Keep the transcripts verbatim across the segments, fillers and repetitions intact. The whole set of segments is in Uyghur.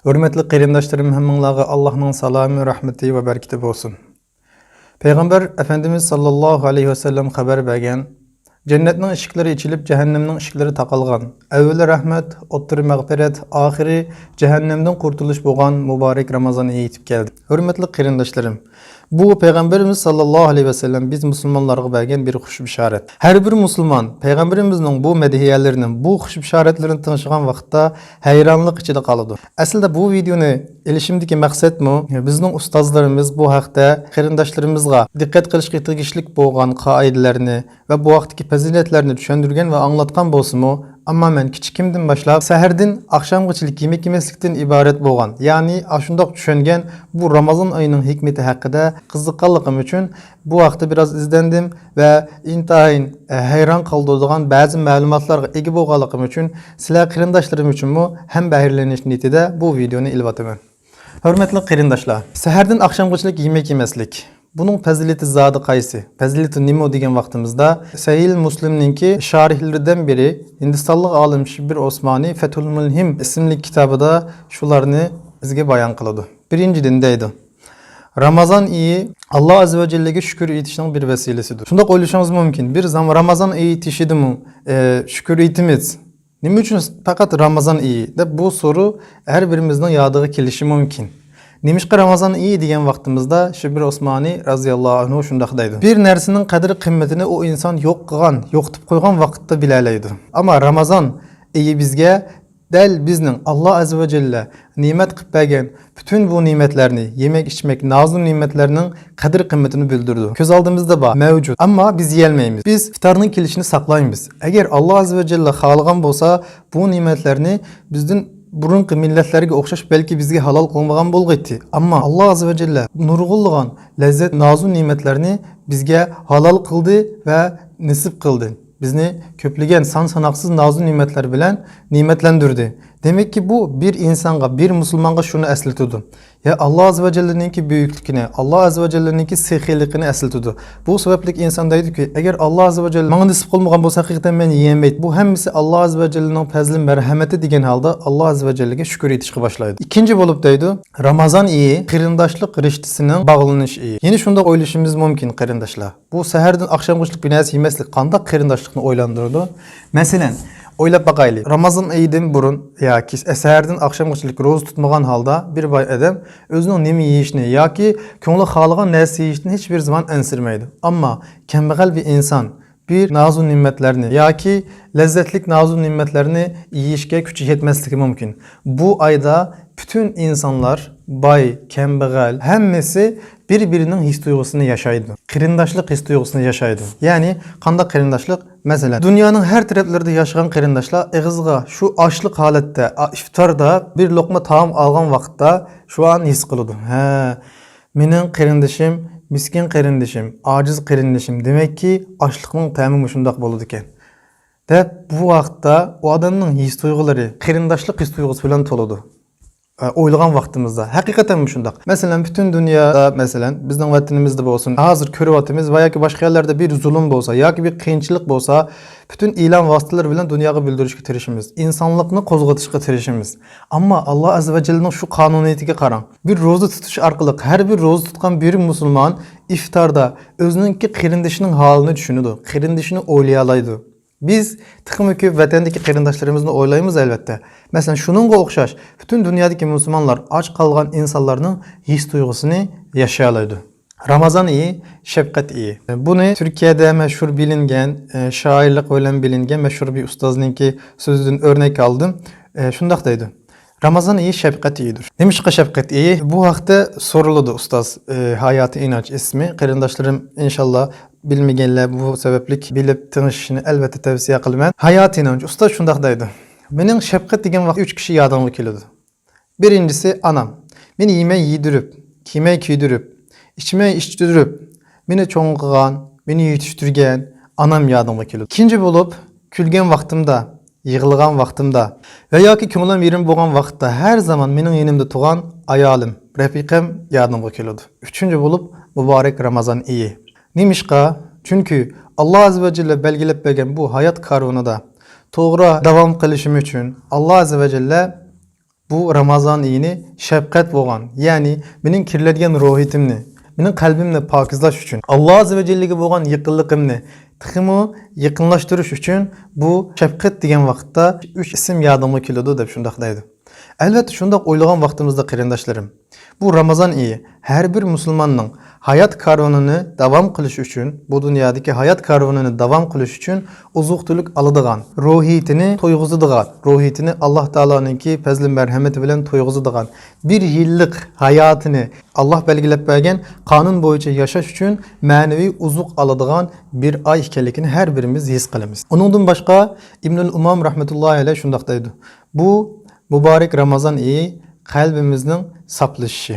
ھۆرمەتلىك قېرىنداشلىرىم، ھەممىڭلارغا ئاللاھنىڭ سالامى، رەھمىتى ۋە بەرىكىتى بولسۇن. پەيغەمبەر ئەپەندىمىز ساللاللاھۇ ئەلەيھى ۋەسەللەم خەۋەر بەرگەن، جەننەتنىڭ ئىشىكلىرى ئېچىلىپ، جەھەننەمنىڭ ئىشىكلىرى تاقالغان. ئەۋۋىلى رەھمەت، ئوتتۇرا مەغپىرەت، ئاخىرى جەھەننەمدىن قۇتۇلۇش بولغان مۇبارەك رامازان ئېيى يېتىپ كەلدى. ھۆرمەتلىك قېرىنداشلىرىم، بۇ پەيغەمبىرىمىز ساللاللاھۇ ئەلەيھى ۋەسەللەم بىز مۇسۇلمانلارغا بەرگەن بىر خۇش بىشارەت. ھەر بىر مۇسۇلمان پەيغەمبىرىمىزنىڭ بۇ مەدھىيەلىرىنى، بۇ خۇش بىشارەتلىرىنى تىڭشىغان ۋاقىتتا ھەيرانلىق ئىچىدە قالىدۇ. ئەسلىدە بۇ ۋىدېئونى ئېلىشىمدىكى مەقسەتمۇ بىزنىڭ ئۇستازلىرىمىز بۇ ھەقتە قېرىنداشلىرىمىزغا دىققەت قىلىشقا تېگىشلىك بولغان قائىدىلەرنى ۋە بۇ ھەقتىكى پەزىلەتلەرنى چۈشەندۈرگەن ۋە ئاڭلاتقان بولسىمۇ، ئەمما مەن كىچىكىمدىن باشلاپ سەھەردىن ئاخشامغىچىلىك يېمەك يېمەسلىكتىن ئىبارەت بولغان، يەنى ئاشۇنداق چۈشەنگەن بۇ رامازان ئېيىنىڭ ھېكمىتى ھەققىدە قىزىققانلىقىم ئۈچۈن بۇ ھەقتە بىراز ئىزدەندىم ۋە ئىنتايىن، ئە، ھەيران قالدۇرىدىغان بەزى مەلۇماتلارغا ئىگە بولغانلىقىم ئۈچۈن سىلەر قېرىنداشلىرىم ئۈچۈنمۇ ھەم بەھرىلىنىش نىيىتىدە بۇ ۋىدېئونى ئېلىۋاتىمەن. ھۆرمەتلىك قېرىنداشلار، سەھەردىن ئاخشامغىچىلىك يېمەك يېمەسلىك. بۇنىڭ پەزىلىتى زادى قايسى؟ پەزىلىتى نېمە دېگەن ۋاقتىمىزدا، سەھىھ مۇسلىمنىڭكى شارىھلىرىدىن بىرى، ھىندىستانلىق ئالىم شىببىر ئوسمانى فەتھۇل مۇلھىم ئىسىملىك كىتابىدا شۇلارنى بىزگە بايان قىلىدۇ. بىرىنچىدىن دەيدۇ، رامازان ئېيى ئاللا ئەززە ۋە جەللەگە شۈكۈر ئېيتىشنىڭ بىر ۋەسىلىسىدۇر. شۇنداق ئويلىشىڭىز مۇمكىن، بىر زام-، رامازان ئېيى تېشىدىمۇ، ئە، شۈكۈر ئېيتىمىز؟ نېمە ئۈچۈن پەقەت رامازان ئېيى دەپ بۇ سورۇن ھەر بىرىمىزنىڭ يادىغا كېلىشى مۇمكىن. نېمىشقا رامازان ئېيى دېگەن ۋاقتىمىزدا شىببىر ئوسمانى رازىياللاھۇ ئەنھۇ شۇنداق دەيدۇ، بىر نەرسىنىڭ قەدىر قىممىتىنى ئۇ ئىنسان يوق قىلغان، يوقىتىپ قويغان ۋاقىتتا بىلەلەيدۇ. ئەمما رامازان ئېيى بىزگە دەل بىزنىڭ ئاللا ئەززە ۋە جەللە نېمەت قىلىپ بەرگەن پۈتۈن بۇ نېمەتلەرنى، يېمەك، ئىچمەك، نازۇ نېمەتلەرنىڭ قەدىر قىممىتىنى بىلدۈرىدۇ. كۆز ئالدىمىزدا بار، مەۋجۇت. ئەمما بىز يېيەلمەيمىز. بىز ئىپتارنىڭ كېلىشىنى ساقلايمىز. ئەگەر ئاللا ئەززە ۋە جەللە خالىغان بولسا، بۇ نېمەتلەرنى بىزدىن بۇرۇنقى مىللەتلەرگە ئوخشاش بەلكى بىزگە ھالال قىلمىغان بولغىيتتى. ئەمما ئاللا ئەززە ۋە جەللە نۇرغۇنلىغان لەززەت، نازۇ نېمەتلەرنى بىزگە ھالال قىلدى ۋە نېسىپ قىلدى. بىزنى كۆپلىگەن سان-ساناقسىز نازۇ نېمەتلەر بىلەن نېمەتلەندۈردى. دېمەككى، بۇ بىر ئىنسانغا، بىر مۇسۇلمانغا شۇنى ئەسلىتىدۇ. يا ئاللا ئەززە ۋە جەللىنىڭكى بۈيۈكلۈكىنى، ئاللا ئەززە ۋە جەللىنىڭكى سېخىيلىقىنى ئەسلىتىدۇ. بۇ سەۋەبلىك ئىنسان دەيدۇكى، ئەگەر ئاللا ئەززە ۋە جەللە ماڭا نېسىپ قىلمىغان بولسا، ھەقىقەتەن مەن يېيەلمەيتتىم. بۇ ھەممىسى ئاللا ئەززە ۋە جەللىنىڭ پەزلى، مەرھەمىتى دېگەن ھالدا ئاللا ئەززە ۋە جەللىگە شۈكۈر ئېيتىشقا باشلايدۇ. ئىككىنچى بولۇپ دەيدۇ، رامازان ئېيى قېرىنداشلىق رىشتىسىنىڭ باغلىنىش ئېيى. يەنە شۇنداق ئويلىشىمىز مۇمكىن، قېرىنداشلار. بۇ سەھەردىن ئاخشامغىچىلىك بىر نەرسە يېمەسلىك قانداق قېرىنداشلىقنى ئويلاندۇرىدۇ؟ مەسىلەن، ئويلاپ باقايلى. رامازان ئېيىدىن بۇرۇن ياكى سەھەردىن ئاخشامغىچىلىك روزا تۇتمىغان ھالدا بىر باي ئادەم ئۆزىنىڭ نېمە يېيىشنى ياكى كۆڭلى خالىغان نەرسە يېيىشتىن ھېچبىر زامان ئەنسىرىمەيدۇ. ئەمما كەمبەغەل بىر ئىنسان بىر نازۇ نېمەتلەرنى ياكى لەززەتلىك نازۇ نېمەتلەرنى يېيىشكە كۈچى يەتمەسلىكى مۇمكىن. بۇ ئايدا پۈتۈن ئىنسانلار، باي، كەمبەغەل، ھەممىسى بىر-بىرىنىڭ ھېس تۇيغۇسىنى ياشايدۇ. قېرىنداشلىق ھېس تۇيغۇسىنى ياشايدۇ. يەنى قانداق قېرىنداشلىق؟ مەسىلەن، دۇنيانىڭ ھەر تەرەپلىرىدە ياشىغان قېرىنداشلار ئېغىزغا شۇ ئاچلىق ھالەتتە، ئا، ئىفتاردا بىر لوقما تائام ئالغان ۋاقىتتا شۇ ئان ھېس قىلىدۇ. ھە، مېنىڭ قېرىندىشىم، مىسكىن قېرىندىشىم، ئاجىز قېرىندىشىم، دېمەككى، ئاچلىقنىڭ تەمى مۇشۇنداق بولىدىكەن، دەپ بۇ ۋاقىتتا ئۇ ئادەمنىڭ ھېس تۇيغۇلىرى قېرىنداشلىق ھېس تۇيغۇسى بىلەن تولىدۇ. ئە، ئويلىغان ۋاقتىمىزدا. ھەقىقەتەنمۇ شۇنداق. مەسىلەن، پۈتۈن دۇنيادا، مەسىلەن، بىزنىڭ ۋەتىنىمىزدە بولسۇن، ھازىر كۆرۈۋاتىمىز ۋە ياكى باشقا يەرلەردە بىر زۇلۇم بولسا، ياكى بىر قىيىنچىلىق بولسا، پۈتۈن ئېلان ۋاسىتىلىرى بىلەن دۇنياغا بىلدۈرۈشكە تىرىشىمىز. ئىنسانلىقنى قوزغىتىشقا تىرىشىمىز. ئەمما ئاللا ئەززە ۋە جەللىنىڭ شۇ قانۇنىيىتىگە قاراڭ. بىر روزا تۇتۇش ئارقىلىق ھەر بىر روزا تۇتقان بىر مۇسۇلمان ئىفتاردا ئۆزىنىڭكى قېرىندىشىنىڭ ھالىنى چۈشىنىدۇ، قېرىندىشىنى ئويلىيالايدۇ. بىز تېخىمۇ كۆپ ۋەتەندىكى قېرىنداشلىرىمىزنى ئويلايمىز، ئەلۋەتتە. مەسىلەن، شۇنىڭغا ئوخشاش پۈتۈن دۇنيادىكى مۇسۇلمانلار ئاچ قالغان ئىنسانلارنىڭ ھېس تۇيغۇسىنى ياشىيالايدۇ. رامازان ئېيى، شەپقەت ئېيى. بۇنى تۈركىيەدە مەشھۇر بىلىنگەن، ئە، شائىرلىق بىلەن بىلىنگەن مەشھۇر بىر ئۇستازنىڭكى سۆزىدىن ئۆرنەك ئالدىم. ئە، شۇنداق دەيدۇ. رامازان ئېيى شەپقەت ئېيىدۇر. نېمىشقا شەپقەت ئېيى؟ بۇ ھەقتە سورىلىدۇ ئۇستاز، ئى، ھاياتى ئىنانچ ئىسمى. قېرىنداشلىرىم ئىنشاللا بىلمىگەنلەر بۇ سەۋەبلىك بىلىپ تىڭشىشىنى ئەلۋەتتە تەۋسىيە قىلىمەن. ھاياتى ئىنانچ ئۇستاز شۇنداق دەيدۇ. مېنىڭ شەپقەت دېگەن ۋاقىت ئۈچ كىشى يادىمغا كېلىدۇ. بىرىنچىسى ئانام. مېنى يېمەي يېدۈرۈپ، كىيمەي كىيدۈرۈپ، ئىچمەي ئىچتۈرۈپ، مېنى چوڭ قىلغان، مېنى يېتىشتۈرگەن ئانام يادىمغا كېلىدۇ. ئىككىنچى بولۇپ، كۈلگەن ۋاقتىمدا، يىغلىغان ۋاقتىمدا ۋە ياكى كۆڭلۈم يېرىم بولغان ۋاقىتتا ھەر زامان مېنىڭ يېنىمدا تۇرغان ئايالىم، رەپىقەم يادىمغا كېلىدۇ. ئۈچىنچى بولۇپ، مۇبارەك رامازان ئېيى. نېمىشقا؟ چۈنكى ئاللا ئەززە ۋە جەللە بەلگىلەپ بەرگەن بۇ ھايات كارۋىنىدا توغرا داۋام قىلىشىم ئۈچۈن ئاللا ئەززە ۋە جەللە بۇ رامازان ئېيىنى شەپقەت بولغان، يەنى مېنىڭ كىرلەيدىغان روھىيىتىمنى، مېنىڭ قەلبىمنى پاكىزلاش ئۈچۈن، ئاللا ئەززە ۋە جەللىگە بولغان يېقىنلىقىمنى تېخىمۇ يېقىنلاشتۇرۇش ئۈچۈن بۇ شەپقەت دېگەن ۋاقىتتا ئۈچ ئىسىم يادىمغا كېلىدۇ، دەپ شۇنداق دەيدۇ. ئەلۋەتتە، شۇنداق ئويلىغان ۋاقتىمىزدا، قېرىنداشلىرىم، بۇ رامازان ئېيى ھەر بىر مۇسۇلماننىڭ ھايات كارۋىنىنى داۋام قىلىش ئۈچۈن، بۇ دۇنيادىكى ھايات كارۋىنىنى داۋام قىلىش ئۈچۈن ئوزۇق-تۈلۈك ئالىدىغان، روھىيىتىنى تويغۇزىدىغان، روھىيىتىنى ئاللا تائالانىڭكى پەزلى مەرھەمىتى بىلەن تويغۇزىدىغان، بىر يىللىق ھاياتىنى ئاللا بەلگىلەپ بەرگەن قانۇن بويىچە ياشاش ئۈچۈن مەنىۋى ئوزۇق ئالىدىغان بىر ئاي ئىكەنلىكىنى ھەر بىرىمىز ھېس قىلىمىز. ئۇنىڭدىن باشقا ئىبنۇل ئۇمام رەھمەتۇللاھى ئەلەيھ شۇنداق دەيدۇ: بۇ مۇبارەك رامازان ئېيى قەلبىمىزنىڭ ساپلىشىشى،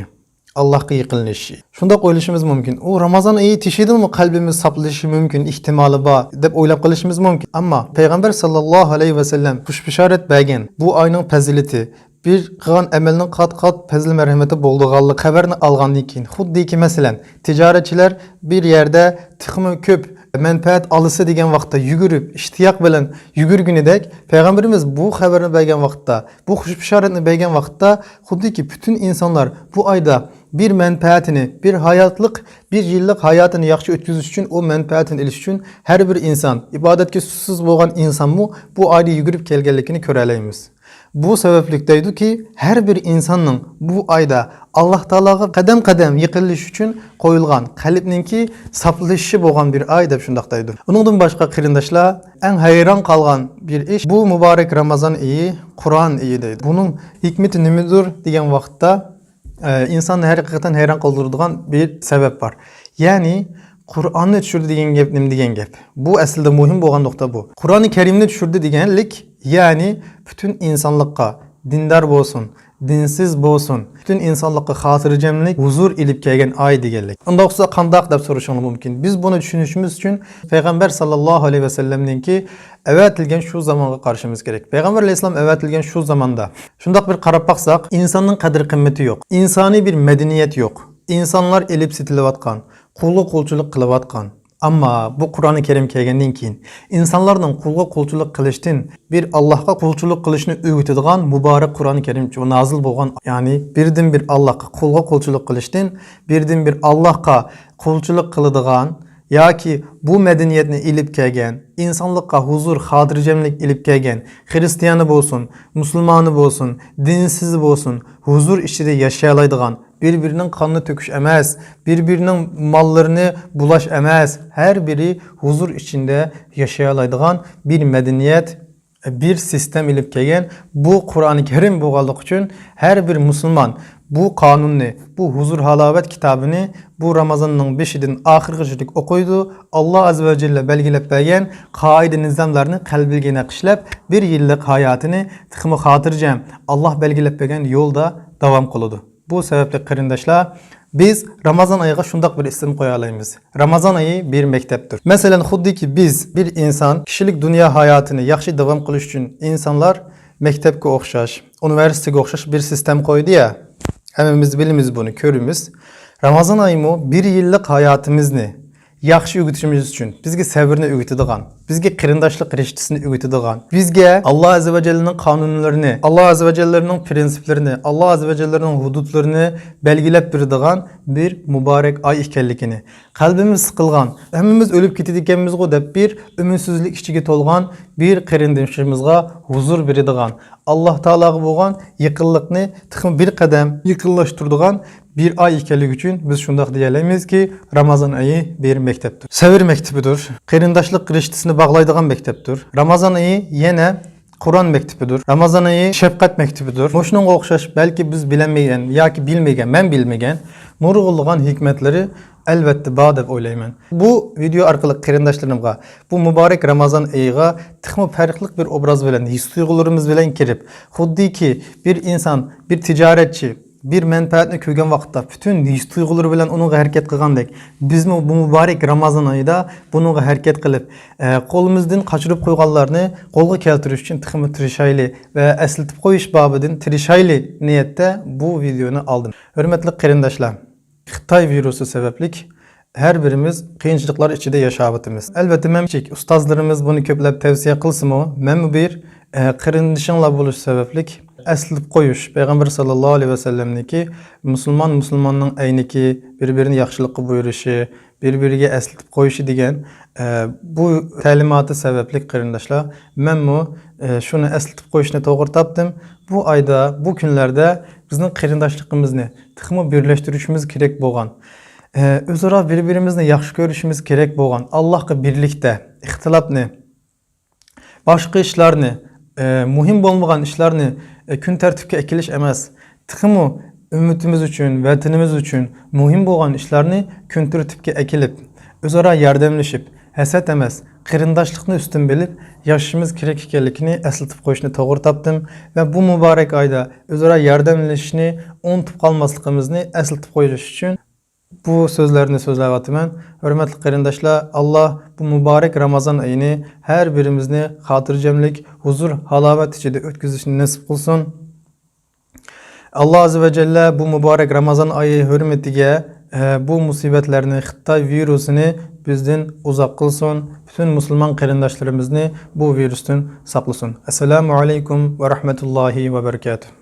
ئاللاھقا يېقىنلىشىشى. شۇنداق ئويلىشىمىز مۇمكىن، ئۇ رامازان ئېيى تېشىدىمۇ قەلبىمىز ساپلىشىشى مۇمكىن، ئېھتىمالى بار، دەپ ئويلاپ قېلىشىمىز مۇمكىن. ئەمما پەيغەمبەر ساللاللاھۇ ئەلەيھى ۋەسەللەم خۇش بېشارەت بەرگەن بۇ ئاينىڭ پەزىلىتى، بىر قىلغان ئەمەلنىڭ قات-قات پەزلى مەرھەمىتى بولىدىغانلىق خەۋەرنى ئالغاندىن كېيىن، خۇددىكى مەسىلەن، تىجارەتچىلەر بىر يەردە تېخىمۇ كۆپ مەنپەئەت ئالىسى دېگەن ۋاقىتتا يۈگۈرۈپ، ئىشتىياق بىلەن يۈگۈرگىنىدەك، پەيغەمبىرىمىز بۇ خەۋەرنى بەرگەن ۋاقىتتا، بۇ خۇش بېشارەتنى بەرگەن ۋاقىتتا، خۇددىكى پۈتۈن ئىنسانلار بۇ ئايدا بىر مەنپەئەتىنى، بىر ھاياتلىق، بىر يىللىق ھاياتىنى ياخشى ئۆتكۈزۈش ئۈچۈن، ئۇ مەنپەئەتىنى ئېلىش ئۈچۈن ھەر بىر ئىنسان، ئىبادەتكە سۇسسىز بولغان ئىنسانمۇ بۇ ئايدا يۈگۈرۈپ كەلگەنلىكىنى كۆرەلەيمىز. بۇ سەۋەبلىك دەيدۇكى، ھەر بىر ئىنساننىڭ بۇ ئايدا ئاللا تائالاغا قەدەم-قەدەم يېقىنلىشىش ئۈچۈن قويۇلغان قەلبنىڭكى ساپلىشىشى بولغان بىر ئاي، دەپ شۇنداق دەيدۇ. ئۇنىڭدىن باشقا، قېرىنداشلار، ئەڭ ھەيران قالغان بىر ئىش، بۇ مۇبارەك رامازان ئېيى، قۇرئان ئېيى دەيدۇ. بۇنىڭ ھېكمىتى نېمىدۇر دېگەن ۋاقىتتا، ئە، ئىنساننى ھەقىقەتەن ھەيران قالدۇرىدىغان بىر سەۋەب بار. يەنى، قۇرئاننى چۈشۈردى دېگەن گەپ نېمە دېگەن گەپ؟ بۇ ئەسلىدە مۇھىم بولغان نۇقتا بۇ. قۇرئانى كەرىمنى چۈشۈردى دېگەنلىك، يەنى پۈتۈن ئىنسانلىققا، دىندار بولسۇن، دىنسىز بولسۇن، پۈتۈن ئىنسانلىققا خاتىرجەملىك، ھۇزۇر ئېلىپ كەلگەن ئاي دېگەنلىك. ئۇنداق بولسا قانداق دەپ سورىشىڭلار مۇمكىن. بىز بۇنى چۈشىنىشىمىز ئۈچۈن پەيغەمبەر ساللاللاھۇ ئەلەيھى ۋەسەللەمنىڭكى ئەۋەتىلگەن شۇ زامانغا قارىشىمىز كېرەك. پەيغەمبەر ئەلەيھىسسالام ئەۋەتىلگەن شۇ زاماندا شۇنداق بىر قاراپ باقساق، ئىنساننىڭ قەدىر-قىممىتى يوق، ئىنسانىي بىر مەدەنىيەت يوق، ئىنسانلار ئېلىپ سېتىلىۋاتقان، قۇلغا قۇلچىلىق قىلىۋاتقان. ئەمما بۇ قۇرئانى كەرىم كەلگەندىن كېيىن، ئىنسانلارنىڭ قۇلغا قۇلچىلىق قىلىشتىن، بىر ئاللاھقا قۇلچىلىق قىلىشنى ئۆگىتىدىغان مۇبارەك قۇرئانى كەرىم نازىل بولغان، يەنى بىردىنبىر ئاللاھقا قۇلغا قۇلچىلىق قىلىشتىن، بىردىنبىر ئاللاھقا قۇلچىلىق قىلىدىغان ياكى بۇ مەدەنىيەتنى ئېلىپ كەلگەن، ئىنسانلىققا ھۇزۇر، خاتىرجەملىك ئېلىپ كەلگەن، خىرىستىيانى بولسۇن، مۇسۇلمانى بولسۇن، دىنسىزى بولسۇن، ھۇزۇر ئىچىدە ياشىيالايدىغان، بىر-بىرىنىڭ قانىنى تۆكۈش ئەمەس، بىر-بىرىنىڭ ماللىرىنى بۇلاش ئەمەس، ھەر بىرى ھۇزۇر ئىچىدە ياشىيالايدىغان بىر مەدەنىيەت، بىر سىستېما ئېلىپ كەلگەن بۇ قۇرئانى كەرىم بولغانلىقى ئۈچۈن، ھەر بىر مۇسۇلمان بۇ قانۇننى، بۇ ھۇزۇر ھالاۋەت كىتابىنى بۇ رامازاننىڭ بېشىدىن ئاخىرىغىچىلىك ئوقۇيدۇ. ئاللا ئەززە ۋە جەللە بەلگىلەپ بەرگەن قائىدە-نىزاملارنى قەلبىگە نەقىشلەپ، بىر يىللىق ھاياتىنى تېخىمۇ خاتىرجەم، ئاللا بەلگىلەپ بەرگەن يولدا داۋام قىلىدۇ. بۇ سەۋەبلىك، قېرىنداشلار، بىز رامازان ئېيىغا شۇنداق بىر ئىسىم قويالايمىز. رامازان ئېيى بىر مەكتەپتۇر. مەسىلەن، خۇددىكى بىز بىر ئىنسان كىشىلىك دۇنيا ھاياتىنى ياخشى داۋام قىلىش ئۈچۈن، ئىنسانلار مەكتەپكە ئوخشاش، ئۇنىۋېرسىتېتقا ئوخشاش بىر سىستېما قويدى يا. ھەممىمىز بىلىمىز بۇنى، كۆرىمىز. رامازان ئېيىمۇ بىر يىللىق ھاياتىمىزنى ياخشى ئۆگىتىشىمىز ئۈچۈن، بىزگە سەۋرنى ئۆگىتىدىغان، بىزگە قېرىنداشلىق رىشتىسىنى ئۆگىتىدىغان، بىزگە ئاللا ئەززە ۋە جەللىنىڭ قانۇنلىرىنى، ئاللا ئەززە ۋە جەللىنىڭ پرىنسىپلىرىنى، ئاللا ئەززە ۋە جەللىنىڭ ھۇدۇدلىرىنى بەلگىلەپ بېرىدىغان بىر مۇبارەك ئاي ئىكەنلىكىنى، قەلبىمىز سىقىلغان، ھەممىمىز ئۆلۈپ كېتىدىكەنمىزغۇ دەپ بىر ئۈمىدسىزلىك ئىچىگە تولغان بىر قېرىندىشىمىزغا ھۇزۇر بېرىدىغان، ئاللا تائالاغا بولغان يېقىنلىقنى تېخىمۇ بىر قەدەم يېقىنلاشتۇرىدىغان بىر ئاي ئىكەنلىكى ئۈچۈن بىز شۇنداق دېيەلەيمىزكى، رامازان ئېيى بىر مەكتەپتۇر. سەۋر مەكتىپىدۇر. قېرىنداشلىق رىشتىسىنى باغلايدىغان مەكتەپتۇر. رامازان ئېيى يەنە قۇرئان مەكتىپىدۇر. رامازان ئېيى شەپقەت مەكتىپىدۇر. مۇشۇنىڭغا ئوخشاش، بەلكى بىز بىلەلمىگەن ياكى بىلمىگەن، مەن بىلمىگەن نۇرغۇنلىغان ھېكمەتلىرى ئەلۋەتتە بار دەپ ئويلايمەن. بۇ ۋىدېئو ئارقىلىق قېرىنداشلىرىمغا بۇ مۇبارەك رامازان ئېيىغا تېخىمۇ پەرقلىق بىر ئوبراز بىلەن، ھېس-تۇيغۇلىرىمىز بىلەن كىرىپ، خۇددىكى بىر ئىنسان، بىر تىجارەتچى، بىر مەنپەئەتنى كۆرگەن ۋاقىتتا پۈتۈن ھېس-تۇيغۇلىرى بىلەن ئۇنىڭغا ھەرىكەت قىلغاندەك، بىزمۇ بۇ مۇبارەك رامازان ئايىدا بۇنىڭغا ھەرىكەت قىلىپ، ئە، قولىمىزدىن قاچۇرۇپ قويغانلارنى قولغا كەلتۈرۈش ئۈچۈن تېخىمۇ تىرىشايلى ۋە ئەسلىتىپ قويۇش بابىدىن تىرىشايلى نىيەتتە بۇ ۋىدېئونى ئالدىم. ھۆرمەتلىك قېرىنداشلار، خىتاي ۋىرۇسى سەۋەبلىك ھەر بىرىمىز قىيىنچىلىقلار ئىچىدە ياشاۋاتىمىز. ئەلۋەتتە، مەن كىچىك ئۇستازلىرىمىز بۇنى كۆپلەپ تەۋسىيە قىلسىمۇ، مەنمۇ بىر، ئە، قېرىندىشىڭلار بولۇش سەۋەبلىك ئەسلىتىپ قويۇش، پەيغەمبەر ساللاللاھۇ ئەلەيھى ۋەسەللەمنىڭكى مۇسۇلمان مۇسۇلماننىڭ ئەينىكى، بىر-بىرىنى ياخشىلىققا بۇيرۇشى، بىر-بىرىگە ئەسلىتىپ قويۇشى دېگەن، ئە، بۇ تەلىماتى سەۋەبلىك، قېرىنداشلار، مەنمۇ، ئە، شۇنى ئەسلىتىپ قويۇشنى توغرا تاپتىم. بۇ ئايدا، بۇ كۈنلەردە بىزنىڭ قېرىنداشلىقىمىزنى تېخىمۇ بىرلەشتۈرۈشىمىز كېرەك بولغان، ئە، ئۆزئارا بىر-بىرىمىزنى ياخشى كۆرۈشىمىز كېرەك بولغان، ئاللاھقا بىرلىكتە ئىختىلاپنى، باشقا ئىشلارنى، ئە، مۇھىم بولمىغان ئىشلارنى، ئە، كۈن تەرتىپكە ئەكېلىش ئەمەس، تېخىمۇ ئۈممىتىمىز ئۈچۈن، ۋەتىنىمىز ئۈچۈن مۇھىم بولغان ئىشلارنى كۈن تەرتىپكە ئەكېلىپ، ئۆزئارا ياردەملىشىپ، ھەسەت ئەمەس، قېرىنداشلىقنى ئۈستۈن بىلىپ ياشىشىمىز كېرەك ئىكەنلىكىنى ئەسلىتىپ قويۇشنى توغرا تاپتىم ۋە بۇ مۇبارەك ئايدا ئۆزئارا ياردەملىشىشنى ئۇنتۇپ قالماسلىقىمىزنى ئەسلىتىپ قويۇش ئۈچۈن بۇ سۆزلەرنى سۆزلەۋاتىمەن. ھۆرمەتلىك قېرىنداشلار، ئاللا بۇ مۇبارەك رامازان ئېيىنى ھەر بىرىمىزنى خاتىرجەملىك، ھۇزۇر، ھالاۋەت ئىچىدە ئۆتكۈزۈشنى نېسىپ قىلسۇن. ئاللا ئاززا ۋە جەللە بۇ مۇبارەك رامازان ئايى ھۆرمىتىگە، ئە، بۇ مۇسىبەتلەرنى، خىتاي ۋىرۇسىنى بىزدىن ئۇزاق قىلسۇن. پۈتۈن مۇسۇلمان قېرىنداشلىرىمىزنى بۇ ۋىرۇستىن ساقلىسۇن. ئەسسالامۇ ئەلەيكۇم ۋە رەھمەتۇللاھى ۋە بەرىكاتۇھ.